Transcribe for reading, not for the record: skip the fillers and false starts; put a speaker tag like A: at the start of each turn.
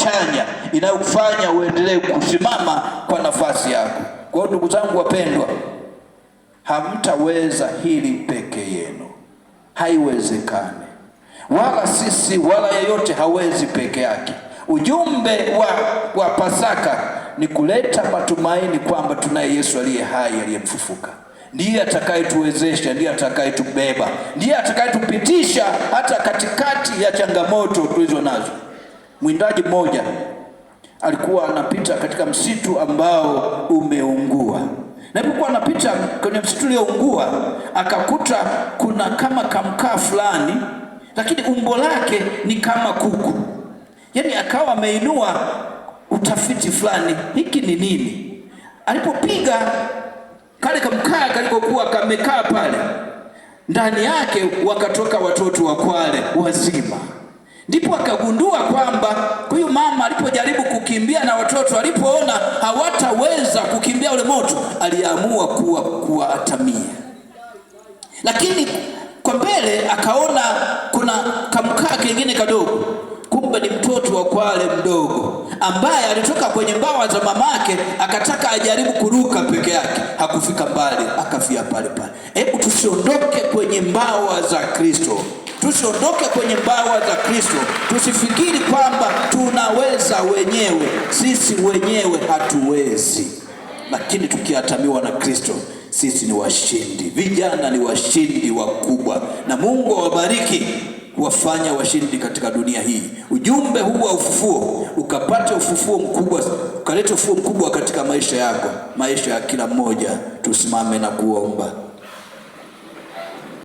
A: chanya inayokufanya uendelee kusimama kwa nafasi yako. Kwa hiyo ndugu zangu wapendwa, hamtaweza hili peke yenu, haiwezekani, wala sisi wala yeyote hawezi peke yake. Ujumbe wa Pasaka ni kuleta matumaini kwamba tunaye Yesu aliye hai, aliyemfufuka. Ndiye atakayetuwezesha, ndiye atakayetubeba, ndiye atakayetupitisha hata katikati ya changamoto tulizo nazo. Mwindaji mmoja alikuwa anapita katika msitu ambao umeungua, na alipokuwa anapita kwenye msitu ulioungua akakuta kuna kama kamkaa fulani, lakini umbo lake ni kama kuku. Yaani akawa ameinua utafiti fulani, hiki ni nini? Alipopiga kale kamkaa kalikokuwa kamekaa pale, ndani yake wakatoka watoto wa kwale wazima. Ndipo akagundua kwamba huyu mama alipojaribu kukimbia na watoto, alipoona hawataweza kukimbia ule moto, aliamua kuwaatamia. Lakini kwa mbele akaona kuna kamkaa kengine kadogo, kumbe ni mtoto wa kwale mdogo ambaye alitoka kwenye mbawa za mamake, akataka ajaribu kuruka peke yake, hakufika mbali, akafia pale pale. Hebu tusiondoke kwenye mbawa za Kristo, tusiondoke kwenye mbawa za Kristo, tusifikiri kwamba tunaweza wenyewe. Sisi wenyewe hatuwezi, lakini tukiatamiwa na Kristo sisi ni washindi. Vijana ni washindi wakubwa, na Mungu awabariki kuwafanya washindi katika dunia hii. Ujumbe huu wa ufufuo ukapate ufufuo mkubwa, ukalete ufufuo mkubwa katika maisha yako, maisha ya kila mmoja. Tusimame na kuomba.